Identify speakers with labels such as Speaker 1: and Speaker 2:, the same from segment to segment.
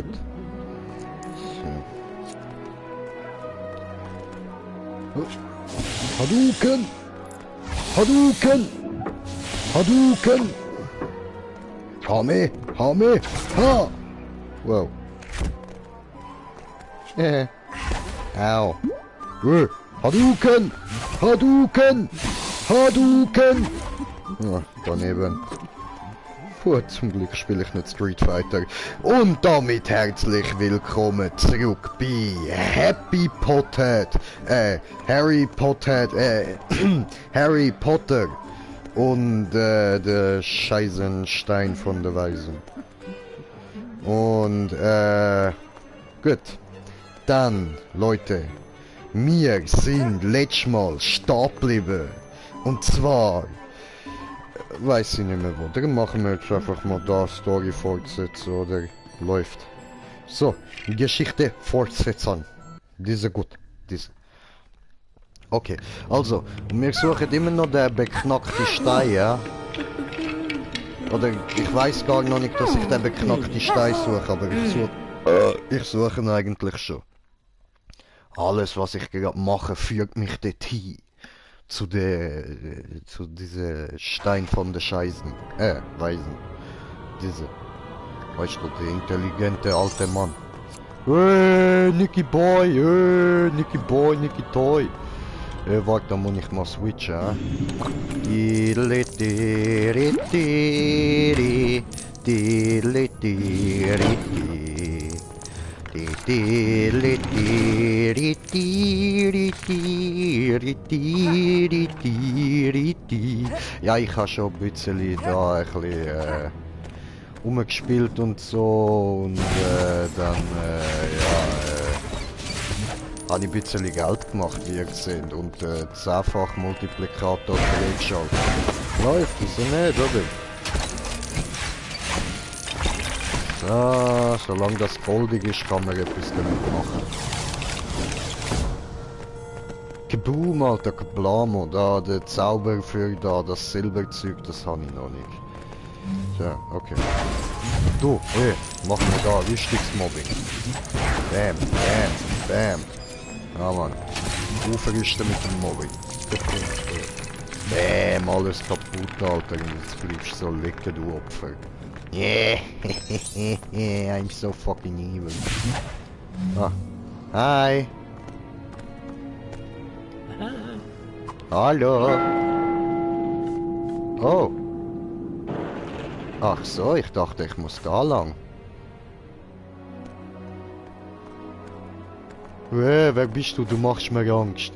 Speaker 1: gut. So. Hadouken! Hadouken! Hadouken! Hame! Hame! Ha! Wow. Au. Hadouken! Hadouken! Hadouken! Ja, daneben. Puh, zum Glück spiele ich nicht Street Fighter. Und damit herzlich willkommen zurück bei Happy Pothead. Harry Pothead, Harry Potter. Und der Scheißenstein von der Weisen. Und gut. Dann, Leute, wir sind letztes Mal stehen geblieben. Und zwar, weiß ich nicht mehr wo. Dann machen wir jetzt einfach mal da Story fortsetzen oder läuft. So, Geschichte fortsetzen. Diese gut, diese. Okay, also, wir suchen immer noch den beknackten Stein, ja? Oder ich weiß gar noch nicht, dass ich den beknackten Stein suche, aber ich suche ihn eigentlich schon. Alles, was ich gerade mache, führt mich dorthin. Zu diesem Stein von der Scheißen. Weisen. Diese. Weißt du, der intelligente alte Mann. Nicky Boy, Nicky Boy, Nicky Toy. Warte, da muss ich mal switchen, Ja, ich habe schon ein bisschen da ein bisschen rumgespielt und so und dann habe ich ein bisschen Geld gemacht, wie ihr seht, und 10-fach Multiplikator freigeschaltet. Läuft, wieso nicht, oder? So, solange das goldig ist, kann man etwas damit machen. Kaboom, Alter, Kablamo, da, der Zauber für da, das Silberzeug, das habe ich noch nicht. So, okay. Du, machen wir da richtiges Mobbing. Bam, bam, bam. Ja, Mann. Aufrüsten mit dem Mobbing. Bam, alles kaputt, Alter. Jetzt bleibst du so liegen, du Opfer. Yeah, I'm so fucking evil. Ah. Hi. Hallo. Oh. Ach so, ich dachte, ich muss da lang. Wer bist du? Du machst mir Angst.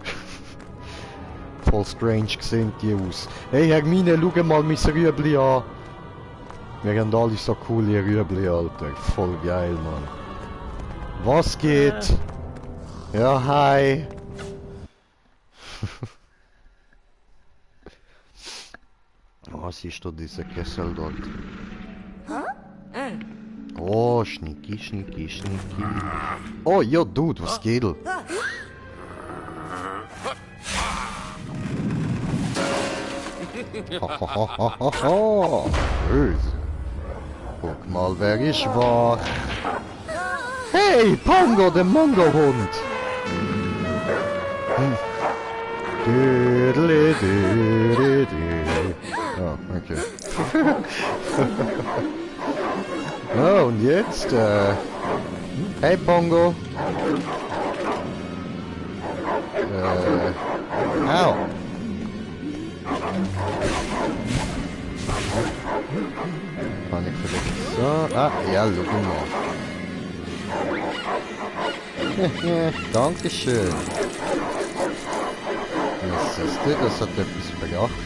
Speaker 1: Voll strange sehen die aus. Hey Hermine, schau mal mein Rüebli an. Wir haben alle so coole Rüebli, Alter. Voll geil, Mann. Was geht? Ja, hi. Was ist da dieser Kessel dort? Oh, Schnicki, Schnicki, Schnicki. Oh, ja, Dude, was geht? Hahaha. Böse. Guck mal, wer ist wach. Hey, Pongo, der Mongo-Hund. Oh, okay. Oh, und jetzt, hey Pongo. Au. Kann ich vielleicht so? Ah, ja, schau mal. Dankeschön. Was ist das? Das hat etwas gebracht.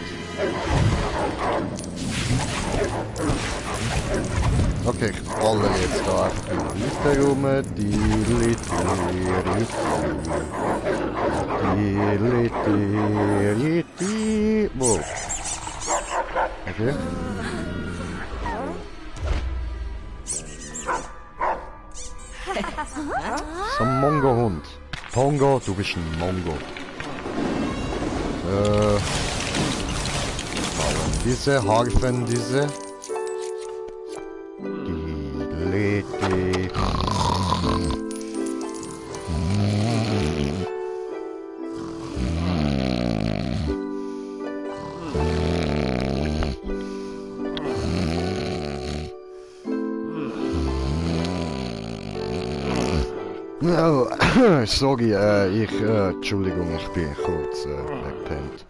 Speaker 1: Okay, ich rolle jetzt da einfach in der Liste rum. Wow. Okay. So ein Mongo-Hund. Pongo, du bist ein Mongo. Diese Harfen, diese. No, sorry, Entschuldigung, ich bin kurz weggepennt.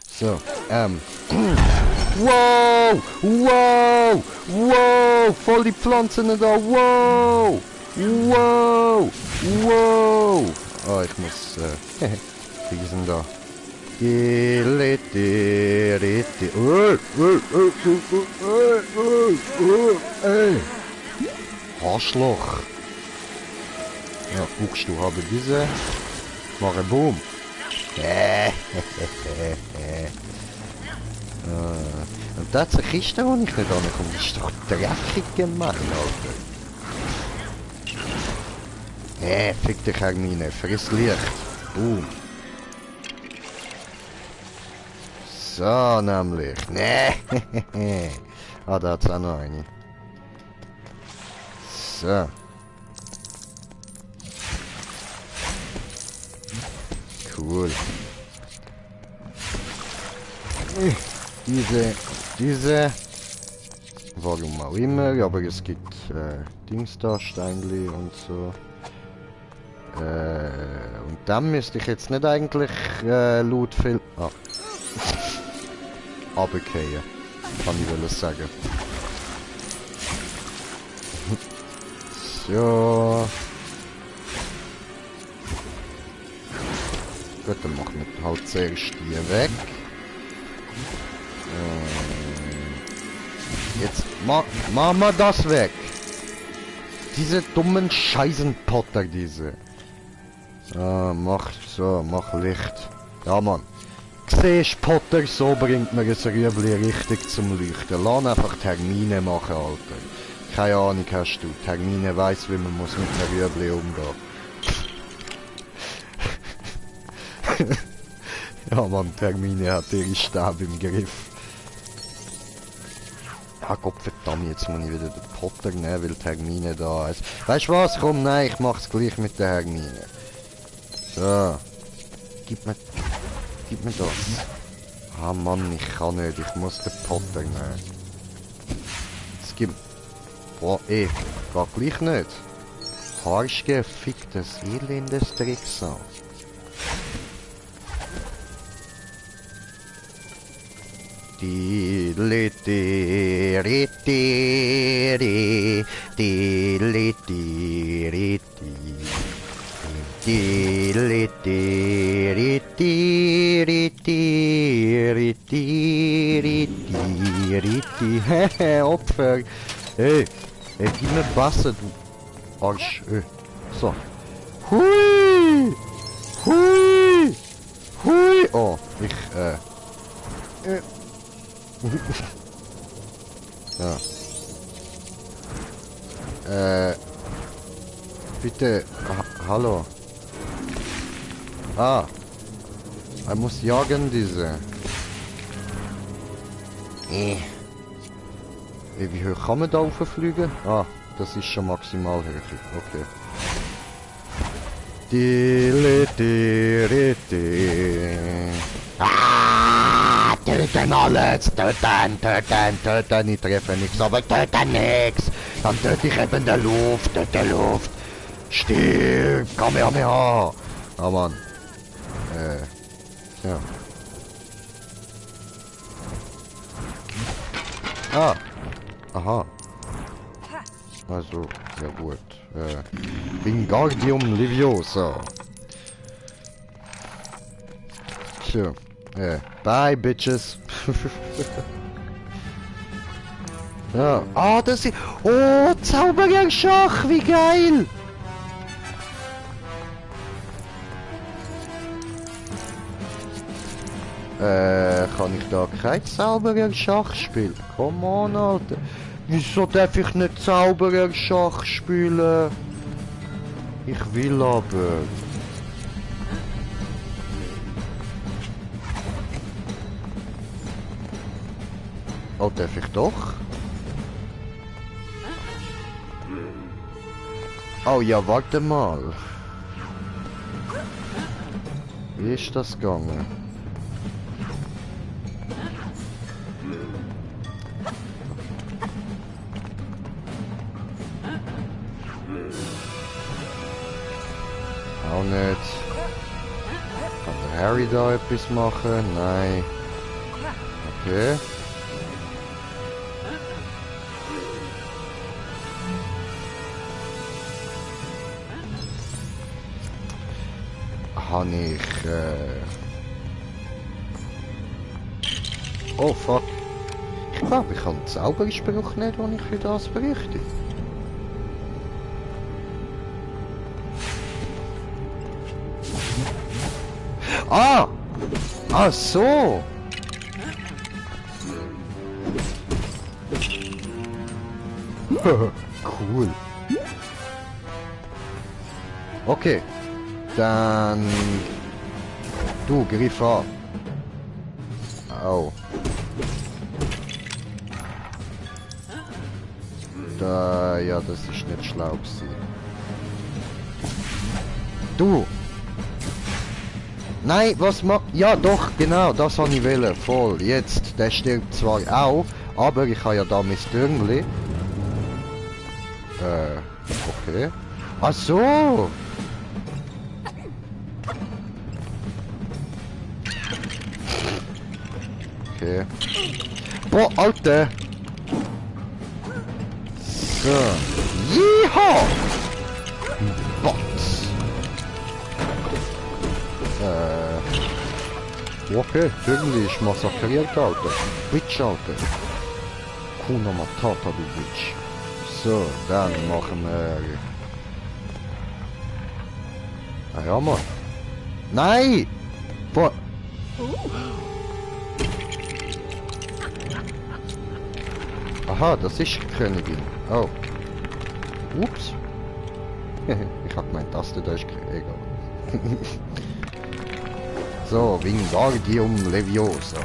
Speaker 1: So, wow! Wow! Wow! Voll die Pflanzen da! Wow! Wow! Wow! Oh, ich muss, wie ist denn da? Arschloch! Ja, guckst du, habe diese. Mache Boom. Und das ist eine Kiste, die ich nicht ankomme. Das ist doch dreckig gemein, Alter. Fick dich, Hermine. Friss Licht. Boom. So, nämlich. Ah, da hat's auch noch eine. So. Cool. Diese. Warum auch immer, aber es gibt Dings da, Steinli und so. Und dann müsste ich jetzt nicht eigentlich laut viel... Ah. Runterfallen, kann ich wollen sagen. So. Gut, dann machen wir halt zuerst die weg. Jetzt machen wir das weg. Diese dummen Scheißenpotter, diese. Mach Licht. Ja, Mann. Siehst Potter, so bringt man das Rüebli richtig zum Leuchten. Lass einfach Termine machen, Alter. Keine Ahnung hast du. Termine weiss, wie man muss mit einem Rüebli umgehen. Ja, Mann, Termine hat ihre Stäbe im Griff. Ja, Gott verdammt, jetzt muss ich wieder den Potter nehmen, weil Termine da ist. Weißt du was? Komm, nein, ich mach's gleich mit der Hermine. So. Gib mir das. Ah Mann, ich kann nicht. Ich muss den Potter nehmen. Es gibt... Boah, geht gleich nicht. Harsch geficktes, elendes Drecksau. Opfer. Hey, gib mir Wasser, du Arsch. So. Hui! Hui! Hui! Oh, ja. Bitte, hallo. Ah. Er muss jagen, diese. Wie hoch kann man da rauffliegen? Ah, das ist schon maximal hoch. Okay. Ah, töten alles! Töten! Ich treffe nichts, aber töten nichts! Dann töte ich eben der Luft, Luft! Stirb! Kamehameha! Ah, Mann. Ja. Ah! Aha. Also, ja gut. Wingardium Leviosa. Tja. Bye, bitches. Ja. Ah, das ist... Oh, Zaubererschach, wie geil! Kann ich da kein Zauberer-Schach spielen? Come on, Alter. Wieso darf ich nicht Zauberer-Schach spielen? Ich will aber. Oh, darf ich doch? Oh ja, warte mal. Wie ist das gegangen? Auch nicht. Kann der Harry da etwas machen? Nein. Okay. Habe ich... Oh fuck. Ich glaube, ich kann den Zauberspruch nicht, den ich für das bräuchte. Ah! Ach so! Cool. Okay. Dann... Du, griff an. Au. Da... Ja, das ist nicht schlau gewesen. Du! Nein, was macht... Ja, doch, genau, das habe ich wollen. Voll. Jetzt, der stirbt zwar auch, aber ich habe ja da mein Dürngli. Okay. Ach so! Okay. Boah, Alter! So. Jeha! Bots! Okay, Dürngli ist massakriert, Alter. Witch, Alter. Kuna Matata, du Witch. So, dann machen wir... Ah ja, Mann. Nein! Boah. Aha, das ist die Königin. Oh. Ups. Ich hab gemeint, das da ist egal. So, Wingardium Leviosa.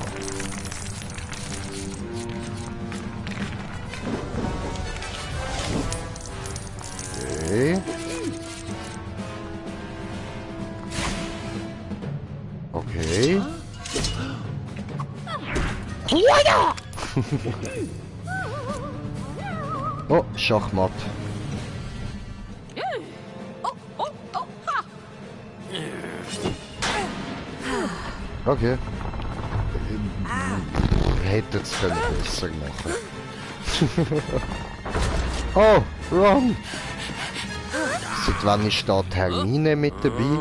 Speaker 1: Okay. Okay. Oh, Schachmatt. Okay. Hätte es können besser machen. Oh, Ron! Seit wann ist da die Hermine mit dabei?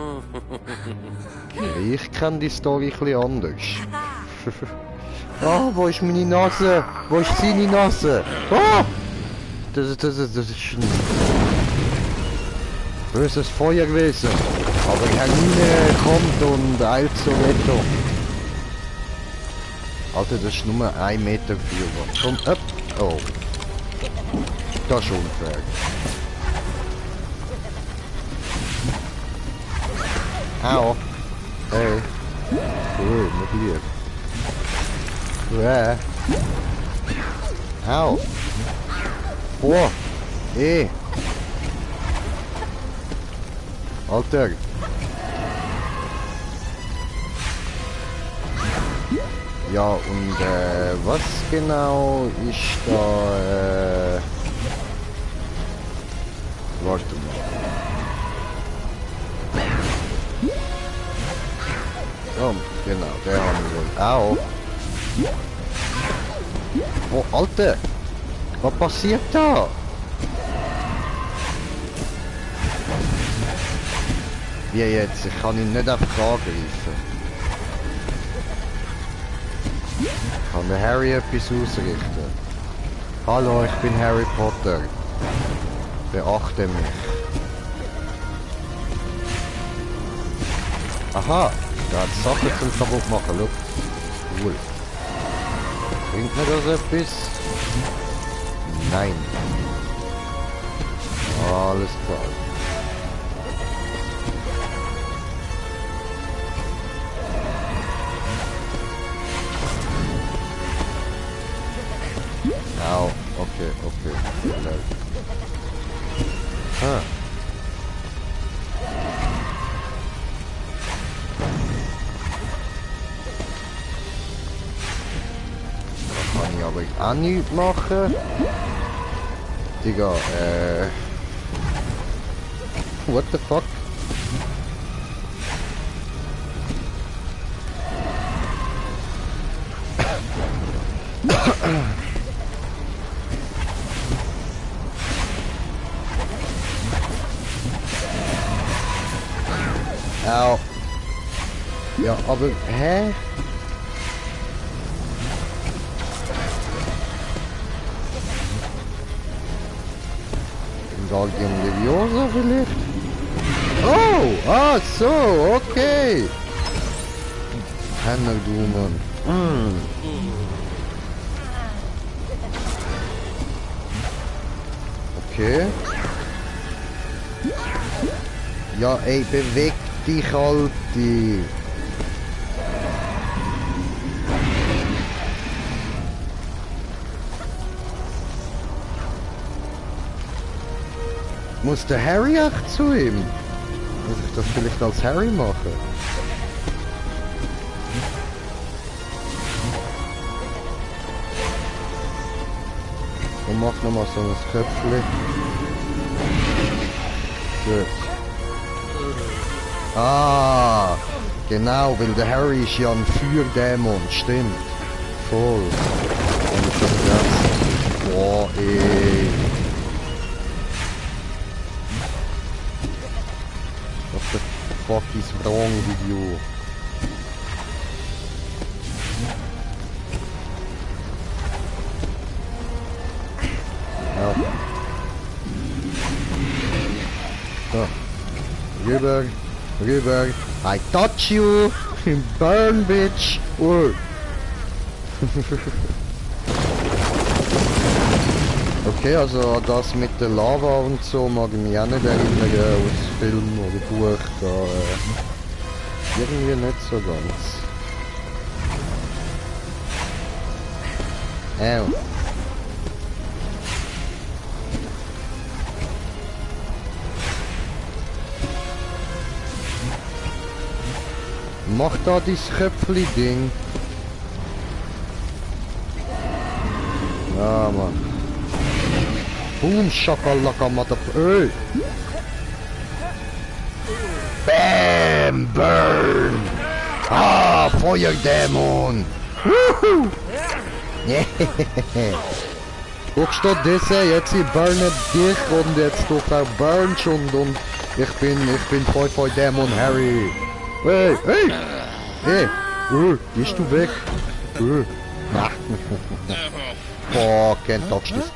Speaker 1: Ich kenne die Story ein bisschen anders. Oh, wo ist meine Nase? Wo ist seine Nase? Oh! Das ist ein böses Feuer gewesen. Aber Hermine kommt und eilt zur Rettung. Alter, das ist nur 1 Meter für. Komm, up. Oh. Das ist unfair. Au. Hey. Cool, mit dir. Au. Boah. Alter. Ja, und was genau ist da... Warte mal. Oh, genau, der haben wir wohl auch. Oh, Alter! Was passiert da? Wie jetzt? Ich kann ihn nicht einfach angreifen. Kann der Harry etwas ausrichten? Hallo, ich bin Harry Potter. Beachte mich. Aha, da hat Sachen zum kaputt machen, schau. Cool. Bringt mir das etwas? Nein. Alles klar. Au, okay. Ah. Da kann ich aber auch nichts machen. Digga, what the fuck? Au. Ja, aber, hä? Guardian Leviosa vielleicht? Oh! Ah, so, okay! Henner, du Mann. Okay. Ja, ey, beweg dich, Alti! Muss der Harry auch zu ihm? Muss ich das vielleicht als Harry machen? Und mach nochmal so ein Köpfchen. Gut. Ah, genau, weil der Harry ist ja ein Feuerdämon, stimmt. Voll. Und ich hab gedacht, boah, ey. What the fuck is wrong with you? Ja. So. Rüber, rüber. I touch you! Burn, bitch! Oh. Okay, also das mit der Lava und so mag ich mich auch nicht erinnern aus Film oder Buch. Da, irgendwie nicht so ganz. Au. Mach da dein Köpfli-Ding. Ja, Mann. Boom, Shakalaka, Motherfucker. Bam, burn. Ah, Feuerdämon. Wuhu. Guckst du das? Jetzt ich burne dich und jetzt du verburnst und ich bin Feuerdämon Harry. Hey, hey! Hey! Gehst du weg? Oh, can't touch this.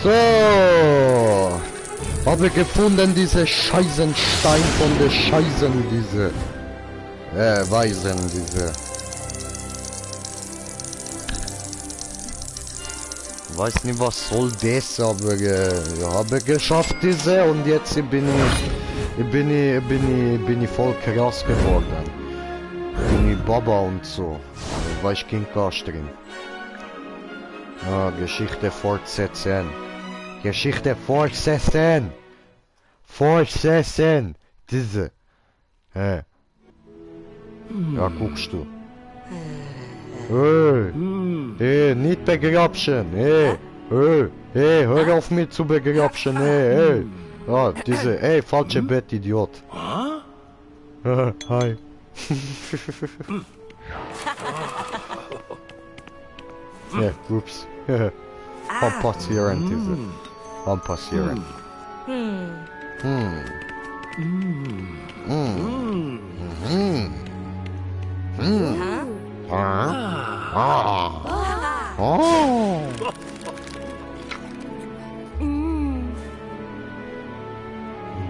Speaker 1: So! Habe gefunden diese Scheißenstein von der Scheißen, diese Weisen, diese. Weiß nicht, was soll das, aber ich habe geschafft diese und jetzt bin ich voll krass geworden. Bin ich Baba und so. War ich King Cash drin. Ah, Geschichte fortsetzen. Geschichte fortsetzen. Fortsetzen. Diese. Ja, guckst du. Hey, nicht begrapschen, hey, hör auf mich zu begrapschen, hey. Ah, diese, falsche Bett, Idiot. Hi. Ja, ups. Passieren, diese. Passieren.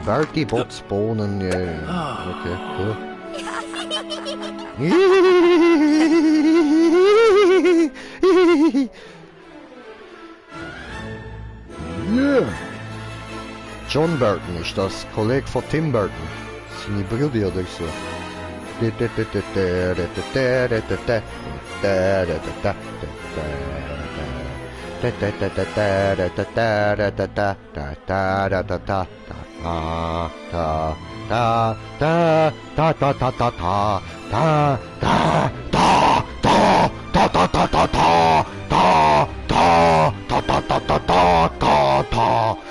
Speaker 1: Bertie Bots Bohnen, ja. Okay, cool. Yeah. John Burton ist das, Kollege von Tim Burton. Seine Brüder oder so.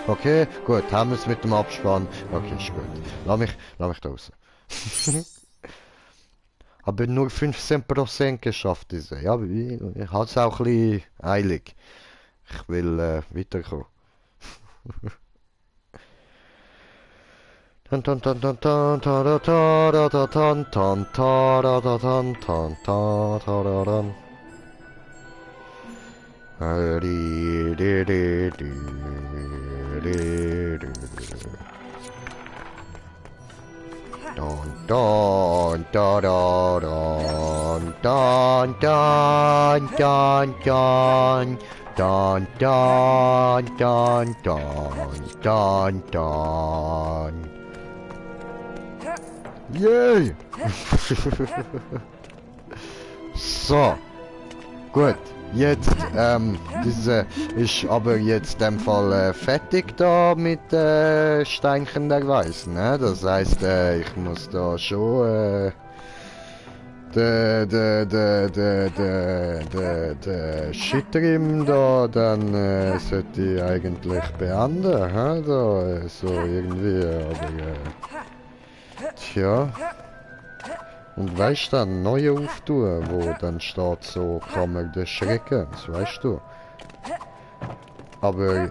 Speaker 1: Okay, gut, haben wir es mit dem Abspann. Okay, ist gut. Lass mich raus. Aber nur 15% geschafft ist er. Ja, ich habe es auch ein bisschen eilig. Ich will weiterkommen. Tan tan tan tan tan ta ta ta tan tan ta ta tan tan ta ta tan. Don don da da don don don don don don don don don don don. Yay! So, gut. Jetzt, diese ist aber jetzt in dem Fall fertig da mit Steinchen der Weiß, ne? Das heißt, ich muss da schon de Shitrim da, dann sollte ich eigentlich beenden, hä? Da, so irgendwie, aber tja. Und weißt du, dann neue auftun, wo dann steht so Kammer des Schreckens, weißt du? Aber,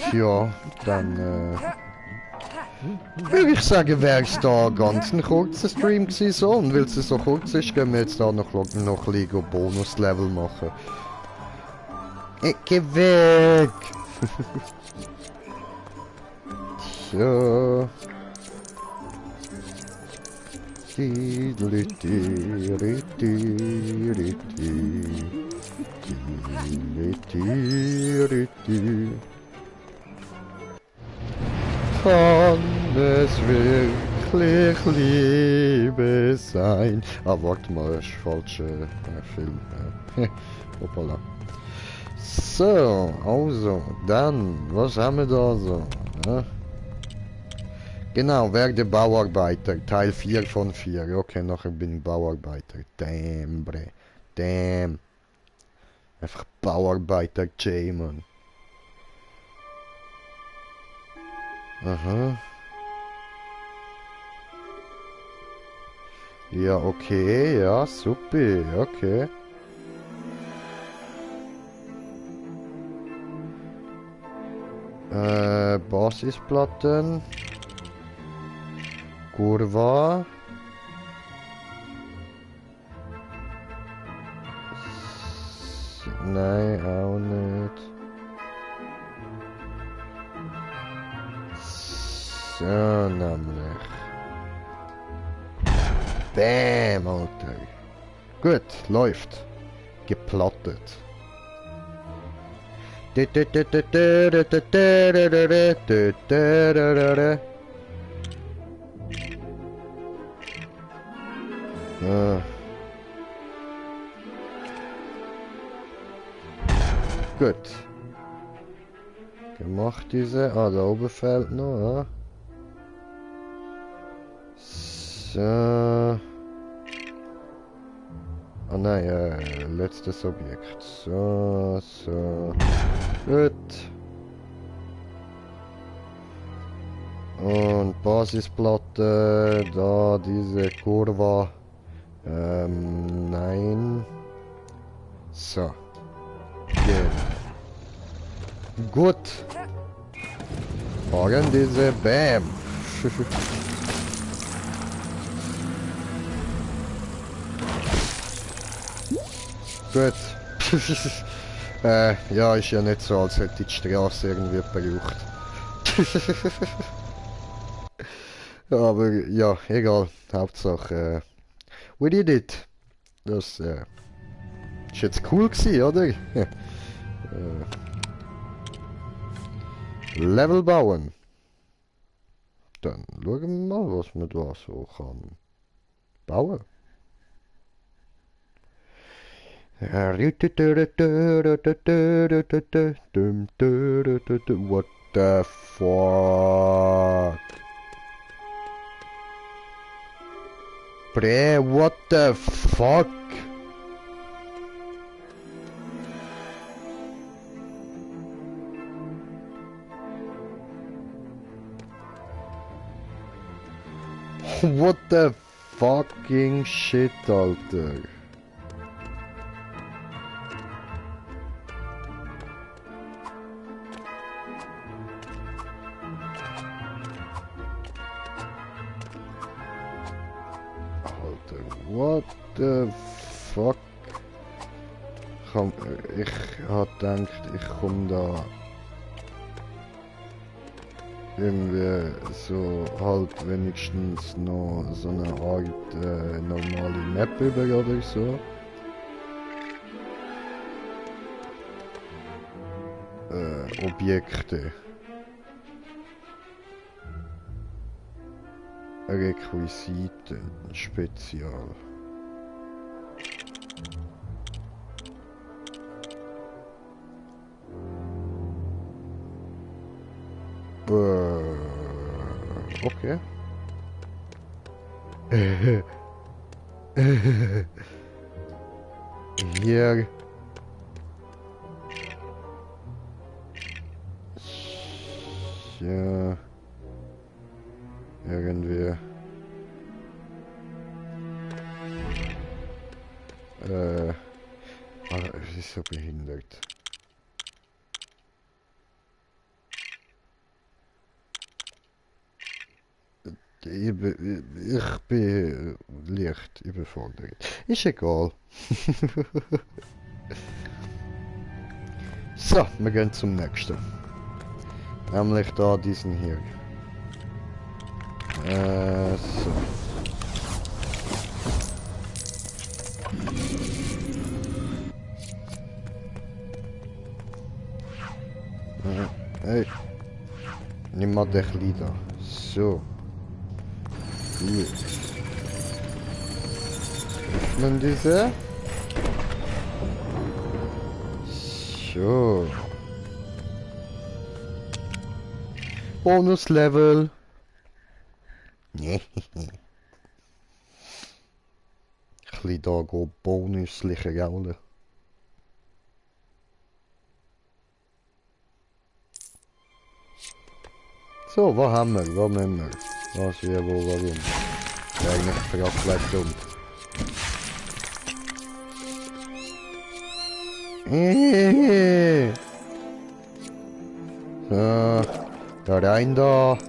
Speaker 1: tja, dann, würde ich sagen, wäre es da ganz ein kurzer Stream gewesen, so. Und weil es so kurz ist, gehen wir jetzt da noch ein bisschen Bonus-Level machen. Ich geh weg! Tja. Kann es wirklich Liebe sein? Ah, warte mal, das ist falscher Film. Hoppala. So, also, dann, was haben wir da so? Genau, werde Bauarbeiter, Teil 4 von 4. Okay, nachher bin ich Bauarbeiter. Damn, bre. Damn. Einfach Bauarbeiter J, Mann. Aha. Ja, okay, ja, super, okay. Basisplatten. Kurva. Nein, auch nicht. So, nämlich. Bam, Alter. Gut, läuft. Geplattet. Gut. Gemacht diese. Ah, da oben fehlt noch, ja. So. Ah nein, letztes Objekt. So, so. Gut. Und Basisplatte, da diese Kurve. Nein. So. Genau. Gut. Fahren diese Bam. Gut. Ja, ist ja nicht so, als hätte ich die Straße irgendwie gebraucht. Aber ja, egal. Hauptsache, we did it. Das ist jetzt cool gewesen, oder? Level bauen. Dann schauen wir mal, was man da so kann bauen. What the fuck? Bre, what the fuck? What the fucking shit, Alter. Alter, what the fuck? Ich hab gedacht, ich komme da irgendwie so halt wenigstens noch so eine Art normale Map über oder so. Objekte. Requisiten, Spezial. Okay. Hier. Ja. Irgendwie. Es ist so behindert. Ich bin leicht überfordert. Ist egal. So, wir gehen zum nächsten. Nämlich da diesen hier. So. Hey. Nimm mal den Lieder. So. Gut. Öffnen diese. So. Bonuslevel. Nee. Ein da go bonusliche Gaule. So, was haben wir? Was nehmen wir? Was, wie, wo, warum? Ja, eigentlich gerade gleich dumm. So, da rein da. Und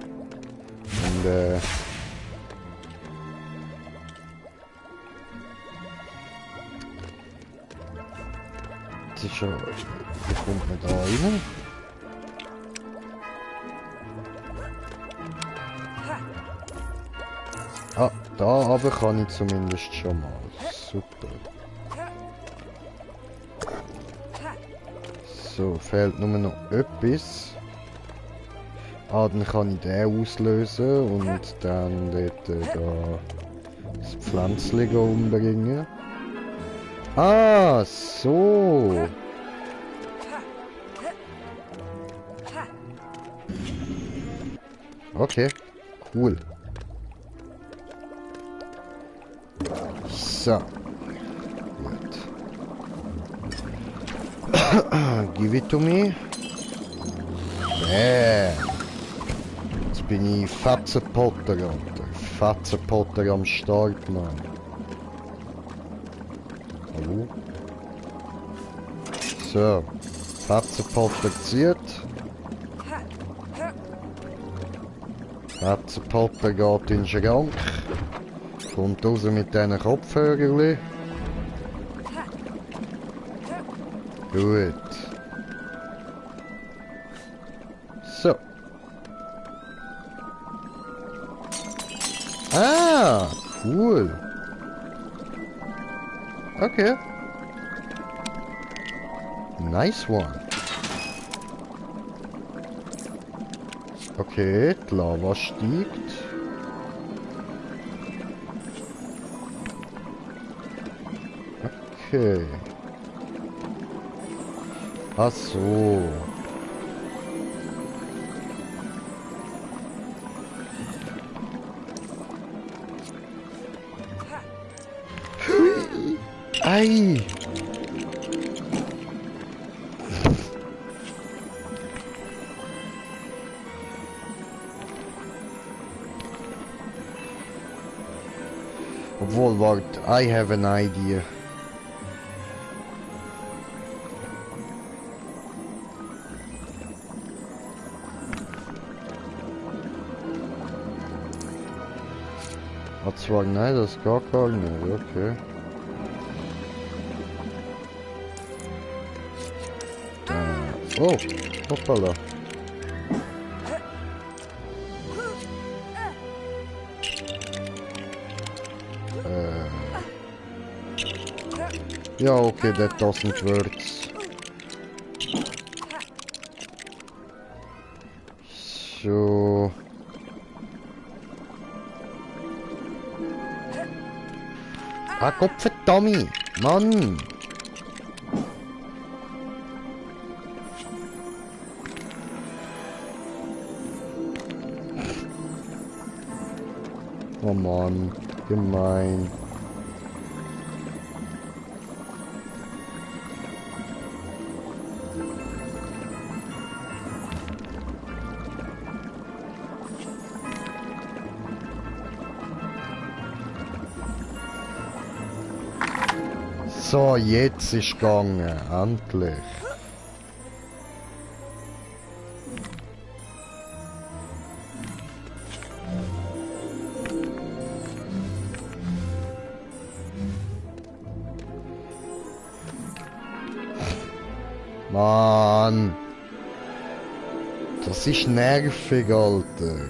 Speaker 1: das ist schon... Wie kommt man da rein? Ah, da aber kann ich zumindest schon mal. Super. So, fehlt nur noch etwas. Ah, dann kann ich den auslösen und dann dort da das Pflänzchen umbringen. Ah, so. Okay, cool. So. Gut. Give it to me. Bam. Jetzt bin ich Fetzenpotter, Alter. Fetzenpotter am Start, Mann. Hallo? So. Fetzenpotter zieht. Fetzenpotter geht in den Schrank. Kommt raus mit diesen Kopfhörern. Gut. So. Ah, cool. Okay. Nice one. Okay, die Lava steigt. Okay. Ach so. Ei. Obwohl, warte, I have an idea. Zwar, nein, das gar nicht, okay. Oh, hoppala. Ja, okay, that doesn't work. So. Ah, Gottverdammt! Mann! Oh Mann, gemein. So, jetzt ist gegangen, endlich. Mann! Das ist nervig, Alter.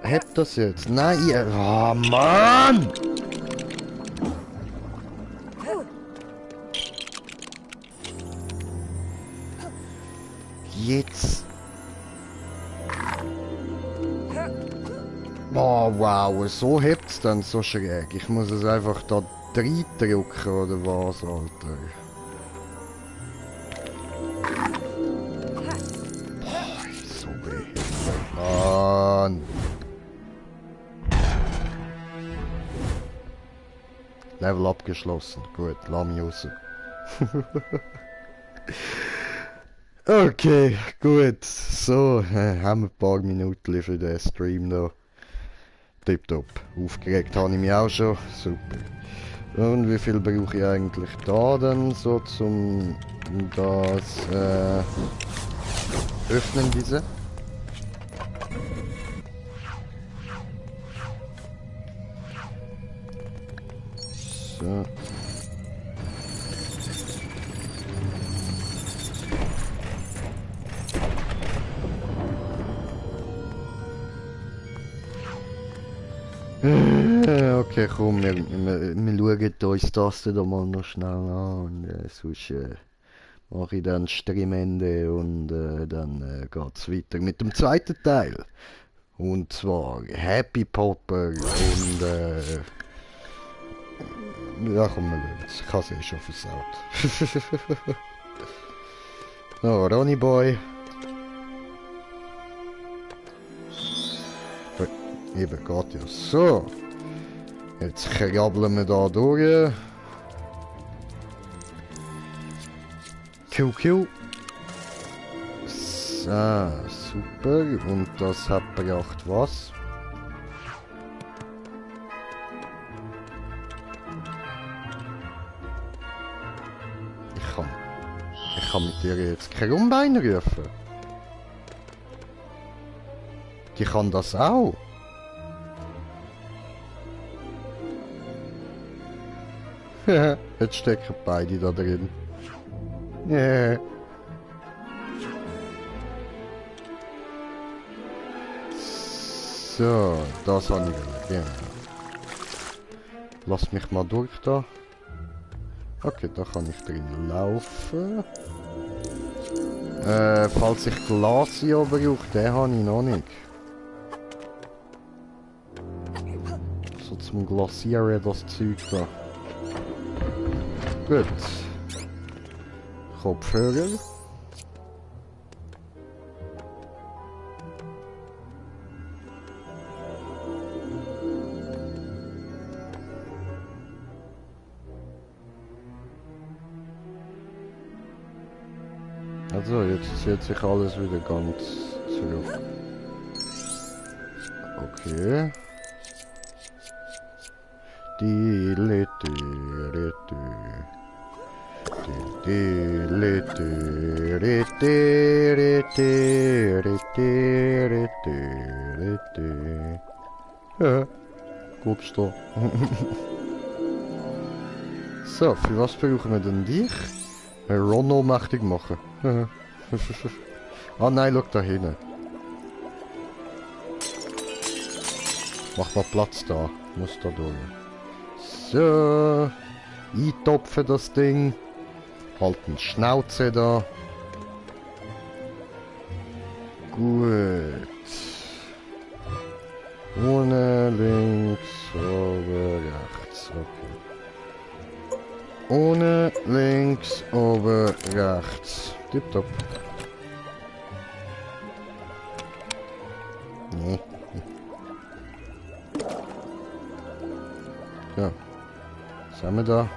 Speaker 1: Hebt das jetzt? Nein, oh Mann! Jetzt. Oh wow, so hebt's dann so schräg. Ich muss es einfach da reindrücken oder was, Alter. Boah, so behindert, Mann. Level abgeschlossen. Gut, lass mich raus. Okay, gut. So, haben wir ein paar Minuten für den Stream noch. Tipptopp. Aufgeregt habe ich mich auch schon. Super. Und wie viel brauche ich eigentlich da denn so zum das öffnen diese? So. Okay, komm, wir schauen uns das dann mal noch schnell an und sonst mache ich dann Streamende und dann geht's weiter mit dem zweiten Teil. Und zwar Happy Popper und ja komm, wir schauen es. Ich habe es eh schon versaut. So, Ronny Boy. Eben, geht ja so. Jetzt krabbeln wir da durch. QQ. So, super. Und das hat gebracht was? Ich kann mit dir jetzt kein Rumbein rufen. Die kann das auch. Jetzt stecken beide da drin. Yeah. So, das habe ich genau. Lass mich mal durch da. Okay, da kann ich drin laufen. Falls ich Glacio brauche, den habe ich noch nicht. So zum Glasieren das Zeug da. Gut. Kopfhörer. Also, jetzt zieht sich alles wieder ganz zurück. Okay. Dile, dile, dile, dile, dile, dile, dile, dile, dile. Ja, gut da. So, für was brauchen wir denn dich? Ron mächtig machen. Ah nein, schau da hinten. Mach mal Platz da. Muss da durch. So. Eintopfen das Ding. Halten Schnauze da. Gut. Ohne links, oben, rechts. Okay. Ohne links, oben, rechts. Tipptopp. Nee. Ja. Was haben wir da?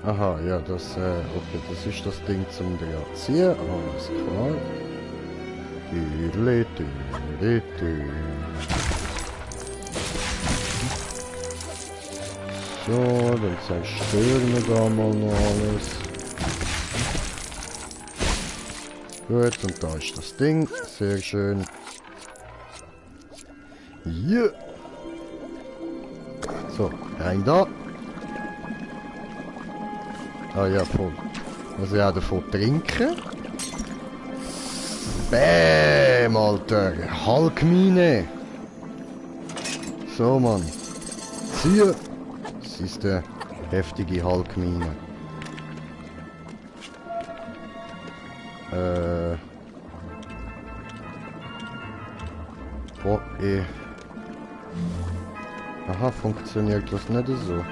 Speaker 1: Aha, ja, das, okay, das ist das Ding zum Ziehen. Alles klar. So, dann zerstören wir da mal noch alles. Gut, und da ist das Ding. Sehr schön. Yeah. So, rein da. Ah ja, voll. Also ja, davon trinken. Bäm, Alter. Hulkmine. So, Mann. Zieh. Das ist eine heftige Hulkmine. Boah, Aha, funktioniert das nicht so.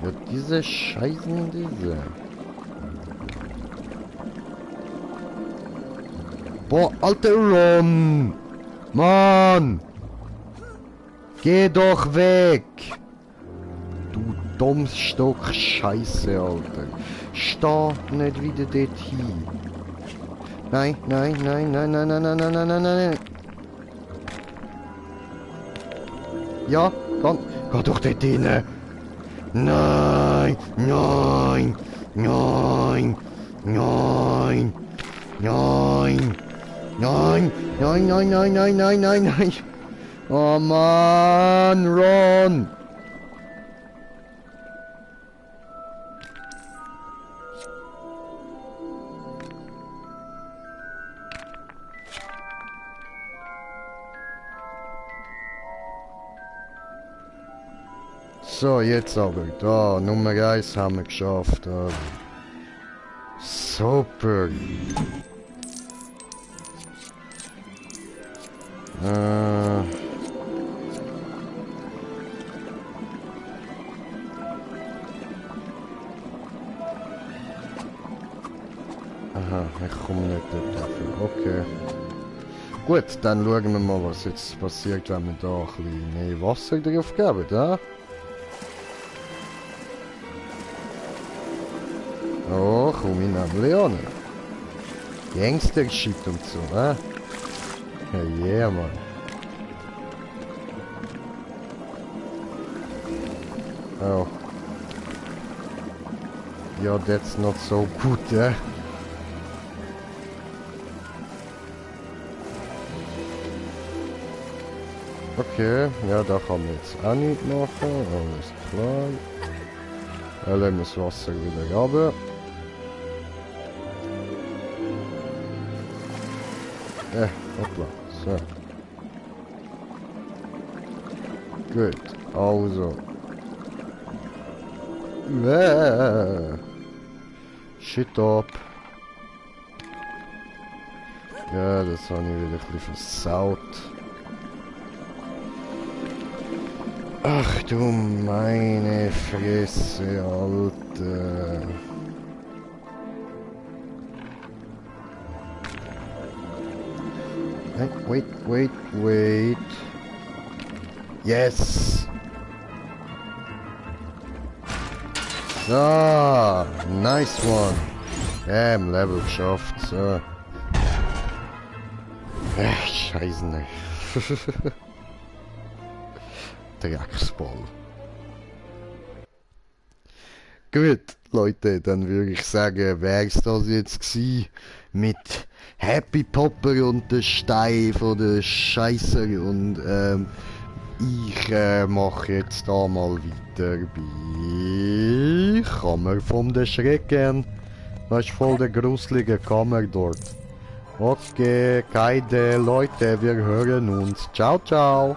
Speaker 1: Ja, diese Scheißen, diese. Boah, alter Ron! Mann! Geh doch weg! Du dummes Stock Scheiße, Alter. Steh nicht wieder dort hin. Nein, nein, nein, nein, nein, nein, nein, nein, nein, nein, nein. Ja, geh doch dort hin. Nein, nein, nein, nein, nein, nein, nein, nein, nein, nein, nein, nein, nein. Oh Mann, Ron. So, jetzt aber. Da, Nummer 1 haben wir geschafft. Da. Super. Aha, ich komme nicht dort. Okay. Gut, dann schauen wir mal, was jetzt passiert, wenn wir da ein bisschen mehr Wasser drauf geben, ja? Oh, komm ich nämlich an. Gangster-Shit und so, hä? Ja, yeah, Mann. Oh. Ja, that's not so good, hä? Okay, ja, da kann man jetzt auch nicht machen, alles klar. Dann lassen wir das Wasser wieder runter. Hoppla, so. Gut, also. Shit up. Ja, das habe ich wieder ein bisschen versaut. Ach du meine Fresse, Alter. Hey, wait. Yes! Ah, nice one. Level geschafft, so. Scheiße, ne. Drecksball. Gut, Leute, dann würde ich sagen, wär's das jetzt gewesen mit Happy Popper und der Stein von der Scheisser und ich mache jetzt da mal weiter bei Kammer vom der Schrecken. Das ist voll der gruselige Kammer dort. Okay, keine Leute, wir hören uns. Ciao, ciao.